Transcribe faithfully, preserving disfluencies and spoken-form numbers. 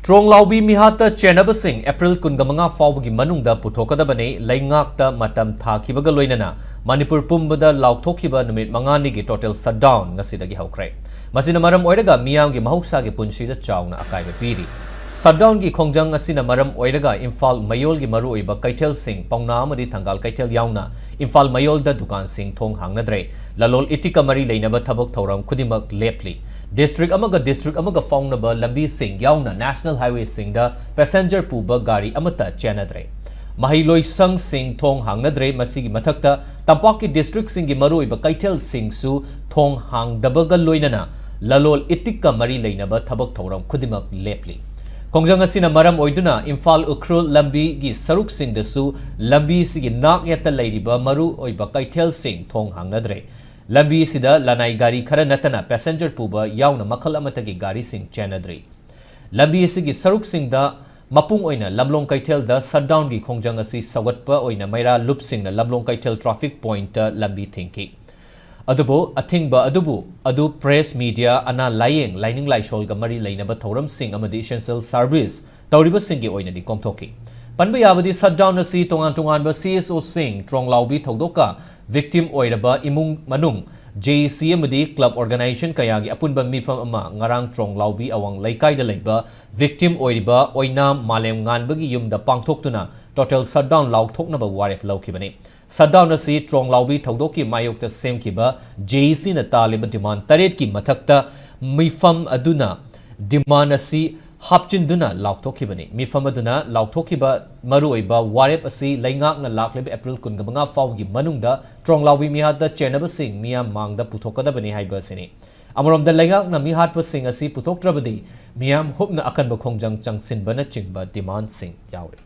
ꯇ꯭ꯔꯣꯡꯂꯥꯎꯕꯤ ꯃꯤꯍꯥꯠꯇ ꯆꯦꯟꯅꯕꯁꯤꯡ April ꯀꯨꯟꯃꯉꯥ ꯐꯥꯎꯕꯒꯤ ꯃꯅꯨꯡꯗ ꯄꯨꯊꯣꯛꯀꯗꯕꯅꯤ꯫ ꯂꯩꯉꯥꯛꯇ ꯃꯇꯝ ꯊꯥꯈꯤꯕꯒ ꯂꯣꯏꯅꯅ ꯃꯅꯤꯄꯨꯔ ꯄꯨꯝꯕꯗ ꯂꯥꯎꯊꯣꯛꯈꯤꯕ ꯅꯨꯃꯤꯠ ꯃꯉꯥꯅꯤꯒꯤ total shutdown ꯉꯁꯤꯗꯒꯤ ꯍꯧꯈ꯭ꯔꯦ꯫ ꯃꯁꯤꯅ ꯃꯔꯝ ꯑꯣꯏꯔꯒ ꯃꯤꯌꯥꯝꯒꯤ ꯃꯍꯧꯁꯥꯒꯤ ꯄꯨꯟꯁꯤꯗ ꯆꯥꯎꯅ ꯑꯀꯥꯏꯕ ꯄꯤꯔꯤ꯫ Shutdownꯒꯤ ꯈꯣꯡꯖꯪ ꯑꯁꯤꯅ ꯃꯔꯝ ꯑꯣꯏꯔꯒ ꯏꯝꯐꯥꯜ ꯃꯌꯣꯜꯒꯤ ꯃꯔꯨꯑꯣꯏꯕ ꯀꯩꯊꯦꯜꯁꯤꯡ, ꯄꯥꯎꯅꯥ ꯑꯃꯗꯤ ꯊꯪꯒꯥꯜ ꯀꯩꯊꯦꯜ ꯌꯥꯎꯅ ꯏꯝꯐꯥꯜ ꯃꯌꯣꯜꯗ ꯗꯨꯀꯥꯟꯁꯤꯡ ꯊꯣꯡ ꯍꯥꯡꯅꯗ꯭ꯔꯦ꯫ ꯂꯂꯣꯜ ꯏꯇꯤꯛꯀ ꯃꯔꯤ ꯂꯩꯅꯕ ꯊꯕꯛ ꯊꯧꯔꯝ ꯈꯨꯗꯤꯡꯃꯛ ꯂꯦꯞꯂꯤ꯫ District ꯑꯃꯒ district ꯑꯃꯒ ꯐꯥꯎꯅꯕ ꯂꯝꯕꯤꯁꯤꯡ ꯌꯥꯎꯅ national highwayꯁꯤꯡꯗ passenger ꯄꯨꯕ ꯒꯥꯔꯤ ꯑꯃꯠꯇ ꯆꯦꯟꯅꯗ꯭ꯔꯦ꯫ ꯃꯍꯩꯂꯣꯏꯁꯪꯁꯤꯡ ꯊꯣꯡ ꯍꯥꯡꯅꯗ꯭ꯔꯦ꯫ ꯃꯁꯤꯒꯤ ꯃꯊꯛꯇ ꯇꯝꯄꯥꯛꯀꯤ districtꯁꯤꯡꯒꯤ ꯃꯔꯨꯑꯣꯏꯕ ꯀꯩꯊꯦꯜꯁꯤꯡꯁꯨ ꯊꯣꯡ ꯍꯥꯡꯗꯕꯒ ꯂꯣꯏꯅꯅ ꯂꯂꯣꯜ ꯏꯇꯤꯛꯀ ꯃꯔꯤ ꯂꯩꯅꯕ ꯊꯕꯛ ꯊꯧꯔꯝ ꯈꯨꯗꯤꯡꯃꯛ ꯂꯦꯞꯂꯤ꯫ ꯈꯣꯡꯖꯪ ꯑꯁꯤꯅ ꯃꯔꯝ ꯑꯣꯏꯗꯨꯅ ꯏꯝꯐꯥꯜ ꯎꯈ꯭ꯔꯨꯜ ꯂꯝꯕꯤꯒꯤ ꯁꯔꯨꯛꯁꯤꯡꯗꯁꯨ ꯂꯝꯕꯤꯁꯤꯒꯤ ꯅꯥꯛ ꯌꯦꯠꯇ ꯂꯩꯔꯤꯕ ꯃꯔꯨꯑꯣꯏꯕ ꯀꯩꯊꯦꯜꯁꯤꯡ ꯊꯣꯡ ꯍꯥꯡꯅꯗ꯭ꯔꯦ꯫ ꯂꯝꯕꯤ ꯑꯁꯤꯗ ꯂꯅꯥꯏ ꯒꯥꯔꯤ ꯈꯔ ꯅꯠꯇꯅ passenger ꯄꯨꯕ ꯌꯥꯎꯅ ꯃꯈꯜ ꯑꯃꯠꯇꯒꯤ ꯒꯥꯔꯤꯁꯤꯡ ꯆꯦꯟꯅꯗ꯭ꯔꯤ꯫ ꯂꯝꯕꯤ ꯑꯁꯤꯒꯤ ꯁꯔꯨꯛꯁꯤꯡꯗ ꯃꯄꯨꯡ ꯑꯣꯏꯅ ꯂꯝꯂꯣꯡ ꯀꯩꯊꯦꯜꯗ shutdownꯒꯤ ꯈꯣꯡꯖꯪ ꯑꯁꯤ ꯁꯧꯒꯠꯄ ꯑꯣꯏꯅ ꯃꯩꯔꯥ ꯂꯨꯞꯁꯤꯡꯅ ꯂꯝꯂꯣꯡ ꯀꯩꯊꯦꯜ traffic pointꯇ ꯂꯝꯕꯤ ꯊꯤꯡꯈꯤ꯫ ꯑꯗꯨꯕꯨ ꯑꯊꯤꯡꯕ ꯑꯗꯨꯕꯨ ꯑꯗꯨ press, media, ꯑꯅꯥ ꯂꯥꯌꯦꯡ, ꯂꯥꯏꯅꯤꯡ ꯂꯥꯏꯁꯣꯜꯒ ꯃꯔꯤ ꯂꯩꯅꯕ ꯊꯧꯔꯝꯁꯤꯡ ꯑꯃꯗꯤ essential service ꯇꯧꯔꯤꯕꯁꯤꯡꯒꯤ ꯑꯣꯏꯅꯗꯤ ꯀꯣꯝꯊꯣꯛꯈꯤ꯫ ꯄꯟꯕ ꯌꯥꯕꯗꯤ, shutdown ꯑꯁꯤ ꯇꯣꯉꯥꯟ ꯇꯣꯉꯥꯟꯕ CSOꯁꯤꯡ, ꯇ꯭ꯔꯣꯡꯂꯥꯎꯕꯤ ꯊꯧꯗꯣꯛꯀ victim ꯑꯣꯏꯔꯕ ꯏꯃꯨꯡ ꯃꯅꯨꯡ, JAC ꯑꯃꯗꯤ club organization ꯀꯌꯥꯒꯤ ꯑꯄꯨꯟꯕ ꯃꯤꯐꯝ ꯑꯃ ꯉꯔꯥꯡ ꯇ꯭ꯔꯣꯡꯂꯥꯎꯕꯤ ꯑꯋꯥꯡ ꯂꯩꯀꯥꯏꯗ ꯂꯩꯕ victim ꯑꯣꯏꯔꯤꯕ ꯑꯣꯏꯅꯥꯝ ꯃꯥꯂꯦꯝ ꯉꯥꯟꯕꯒꯤ ꯌꯨꯝꯗ ꯄꯥꯡꯊꯣꯛꯇꯨꯅ total shutdown ꯂꯥꯎꯊꯣꯛꯅꯕ ꯋꯥꯔꯦꯞ ꯂꯧꯈꯤꯕꯅꯤ꯫ Shutdown ꯑꯁꯤ ꯇ꯭ꯔꯣꯡꯂꯥꯎꯕꯤ ꯊꯧꯗꯣꯛꯀꯤ ꯃꯥꯌꯣꯛꯇ ꯁꯦꯝꯈꯤꯕ JACꯅ ꯇꯥꯜꯂꯤꯕ demand ꯇꯔꯦꯠꯀꯤ ꯃꯊꯛꯇ ꯃꯤꯐꯝ ꯑꯗꯨꯅ demand ꯑꯁꯤ ꯍꯥꯞꯆꯤꯟꯗꯨꯅ ꯂꯥꯎꯊꯣꯛꯈꯤꯕꯅꯤ꯫ ꯃꯤꯐꯝ ꯑꯗꯨꯅ ꯂꯥꯎꯊꯣꯛꯈꯤꯕ ꯃꯔꯨꯑꯣꯏꯕ ꯋꯥꯔꯦꯞ ꯑꯁꯤ ꯂꯩꯉꯥꯛꯅ ꯂꯥꯛꯂꯤꯕ ꯑꯦꯄ꯭ꯔꯤꯜ ꯀꯨꯟꯃꯉꯥ ꯐꯥꯎꯒꯤ ꯃꯅꯨꯡꯗ ꯇ꯭ꯔꯣꯡꯂꯥꯎꯕꯤ ꯃꯤꯍꯥꯠꯇ ꯆꯦꯟꯅꯕꯁꯤꯡ ꯃꯤꯌꯥꯝ ꯃꯥꯡꯗ ꯄꯨꯊꯣꯛꯀꯗꯕꯅꯤ ꯍꯥꯏꯕ ꯑꯁꯤꯅꯤ꯫ ꯑꯃꯔꯣꯝꯗ, ꯂꯩꯉꯥꯛꯅ ꯃꯤꯍꯥꯠꯄꯁꯤꯡ ꯑꯁꯤ ꯄꯨꯊꯣꯛꯇ꯭ꯔꯕꯗꯤ ꯃꯤꯌꯥꯝ ꯍꯨꯞꯅ ꯑꯀꯟꯕ ꯈꯣꯡꯖꯪ ꯆꯪꯁꯤꯟꯕꯅꯆꯤꯡꯕ demandꯁꯤꯡ ꯌꯥꯎꯔꯤ꯫